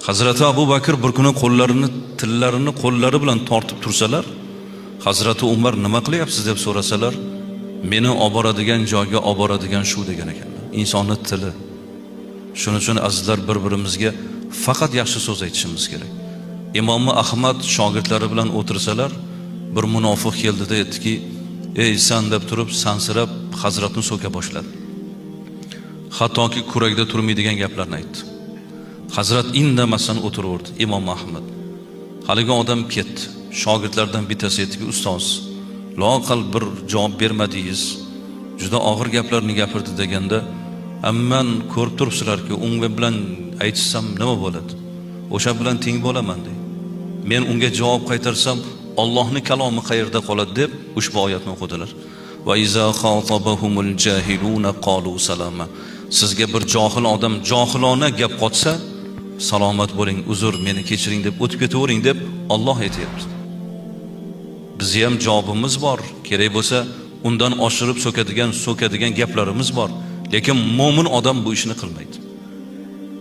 Hazrati Abu Bakr bir kuni qo'llarini, tillarini qo'llari bilan tortib tursalar, Hazrati Umar nima qilyapsiz deb so'rasalar, meni olib boradigan joyga olib boradigan shu degan ekanlar. Insonni tili. Shuning uchun, azizlar, bir-birimizga faqat yaxshi so'z aytishimiz kerak. Imom Ahmad shogirdlari bilan o'tirsalar, bir munofiq keldida aytdiki: "Ey san", deb turib sansirab hazratni so'ka boshladi. Hattoki kurakda turmaydigan gaplarni aytdi. Hazrat indamasdan o'tiraverdi Imom Ahmad. Haligi odam ketdi. Shogirdlardan bittasi aytdiki: "Ustoz, loaqal bir javob bermadingiz. Juda og'ir gaplarni gapirdi", deganda, "Amman ko'rib turibsizlarki, unga bilan aytishsam nima bo'ladi? O'sha bilan teng bo'laman", deydi. "Men unga javob qaytarsam, Allohning kalomi qayerda qoladi?" deb ushbu oyatni o'qidilar. Va iza xatabahumul jahiluna qalu salama. Sizga bir johil odam johilona gap qotsa, "Salomat bo'ling, uzr, meni kechiring", deb o'tib ketavering deb Alloh aytyapti. Bizni ham javobimiz bor. Kerak bo'lsa, undan oshirib so'kadigan gaplarimiz bor. Lekin mo'min odam bu ishni qilmaydi.